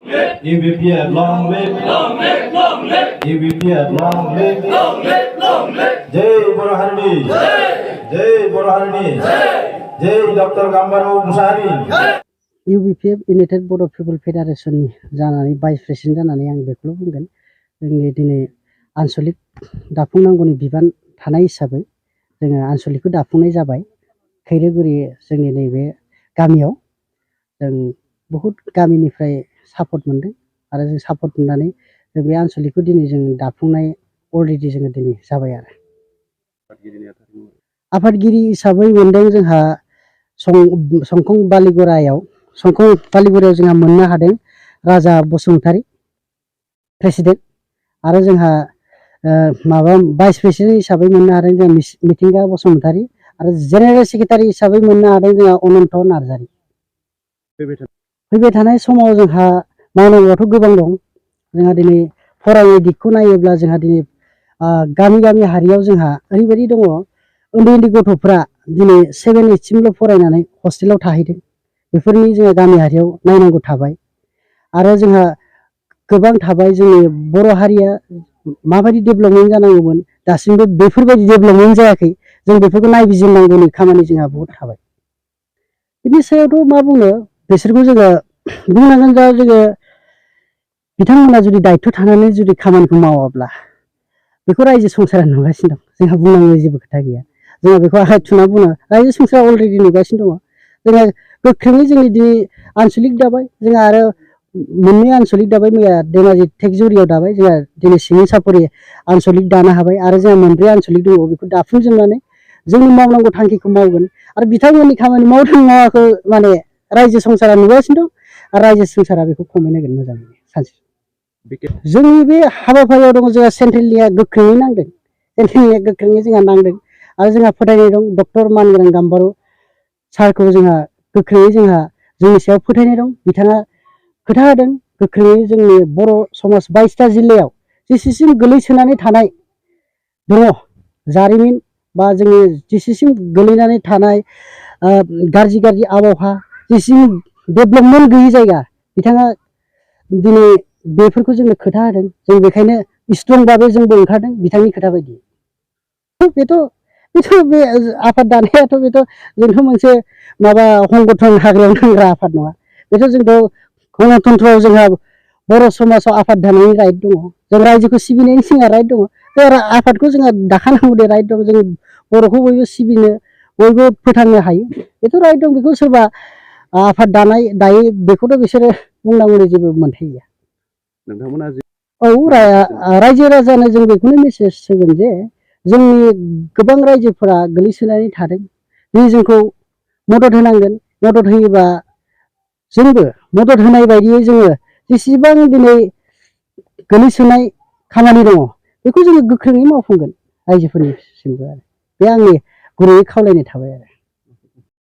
EVPF long live, long live, long live. EVPF long live, long live, long live. Jai Boro Harini, Jai Boro Harini, Jai Dr. Gambaro Musari. UBPF United Board of People Federation नि जानानै vice president जानानै आं बेखौल' बुंगोन जोंनि दिनै आनसलिक दाफुंनांगौनि बिबान थानाय हिसाबै जोङो आनसलिकखौ दाफुंनाय जाबाय खैरोगुरि जोंनि नैबे गामियाव जों बहुत गामिनिफ्राय सापर्ट मोनदों आरो जों सापर्ट मोननानै जों बे आनसलिकखौ दिनै जों दाफुंनाय अलरेडि जोङो दिनै जाबाय आरो आफादगिरि हिसाबै मोनदों जोंहा संखं बालिगरायाव जोंहा मोननो हादों राजा बसुमतारी प्रेसिडेन्ट आरो जोंहा माबा भाइस प्रेसिडेन्ट हिसाबै मोननो हादों जों मिथिंगा बसुमतारी आरो जेनेरेल सेक्रेटारि हिसाबै मोननो हादों जोंहा अनन्त नार्जारी फैबाय थानाय समाव जोंहा मावनांगौआथ' गोबां दं जोंहा दिनै फरायनाय दिगखौ नायोब्ला जोंहा दिनै गामि गामि हारियाव जोंहा ओरैबायदि दङ उन्दै उन्दै गथ'फ्रा दिनै 7, 8 सिमल' फरायनानै हस्टेलाव थाहैदों बेफोरनि जोंहा गामि हारियाव नायनांगौ थाबाय आरो जोंहा गोबां थाबाय जोंनि बर' हारिया माबायदि डेभेलपमेन्ट जानांगौमोन दासिमबो बेफोरबायदि डेभेलपमेन्ट जायाखै जों बेफोरखौ नायबिजिरनांगौनि खामानि जोंहा बहुत थाबाय बिनि सायावथ' मा बुंनो बिसोरखौ जोङो बुंनांगोन दा जोङो बिथांमोना जुदि दायित्व थानानै जुदि खामानिखौ मावाब्ला बेखौ रायजो संसारा नुगासिनो दं जोंहा बुंनांगौ जेबो खोथा गैया जोंहा बेखौ आखाइ थुना बुङो रायजो संसारा अलरेडि नुगासिनो दङ जोङो गोख्रोङै जोंनि दिनै आनसलिक दाबाय जोंहा आरो मोननै आनसलिक दाबाय मैया धेमाजि टेकजुरियाव दाबाय जोंहा दिनै सिङै सापरि आनसलिक दानो हाबाय आरो जोंहा मोनब्रै आनसलिक दङ बेखौ दाफुंजोबनानै जोंनि मावनांगौ थांखिखौ मावगोन आरो बिथांमोननि खामानि मावदों मावाखै माने रायजो संसारा नुगासिनो दं आरो रायजो संसारा बेखौ खमायनांगोन मोजाङै सानसे जोंनि बे हाबाफारियाव दङ जोंहा सेन्ट्रेलनिया गोख्रोङै नांदों सेन्ट्रेलनिया गोख्रोङै जोंहा नांदों आरो जोंहा फोथायनाय दं डक्टर मानगोनां गाम्बारु सारखौ जोंहा गोख्रोङै जोंहा जोंनि सायाव फोथायनाय दं बिथाङा खोथा होदों गोख्रोङै जोंनि बर' समाज 22टा जिल्लायाव जेसेसिम गोलैसोनानै थानाय दङ जारिमिन बा जोंनि जेसेसिम गोलैनानै थानाय गाज्रि गाज्रि आबहावा जेसेसिम डेभेलपमेन्ट गैयि जायगा बिथाङा दिनै बेफोरखौ जोंनो खोथा होदों जों बेखायनो स्ट्रंबाबो जोंबो ओंखारदों बिथांनि खोथा बायदि बेथ' बे आफाद दानायाथ' बेथ' जोंथ' मोनसे माबा हंगथन हाग्रायाव नांग्रा आफाद नङा बेथ' जोंथ' गणतन्त्रआव जोंहा बर' समाजाव आफाद दानायनि राइट दङ जों रायजोखौ सिबिनायनि जोंहा राइट दङ बे आफादखौ जोंहा दाखानांगौ दे राइट दं जों बर'खौ बयबो सिबिनो बयबो फोथांनो हायो बेथ' राइट दं बेखौ सोरबा आफाद दायो बेखौथ' बिसोरो बुंनांगौनि जेबो मोन्थाय गैया नोंथांमोना औ रायजो राजानो जों बेखौनो मेसेज होगोन जे जोंनि गोबां रायजोफोरा गोलैसोनानै थादों दिनै जोंखौ मदद होनांगोन मदद होयोबा जोंबो मदद होनाय बायदियै जोङो जेसेबां दिनै गोलैसोनाय खामानि दङ बेखौ जोङो गोख्रोङै मावफुंगोन रायजोफोरनिसिमबो आरो बे आंनि गुरैयै खावलायनाय थाबाय आरो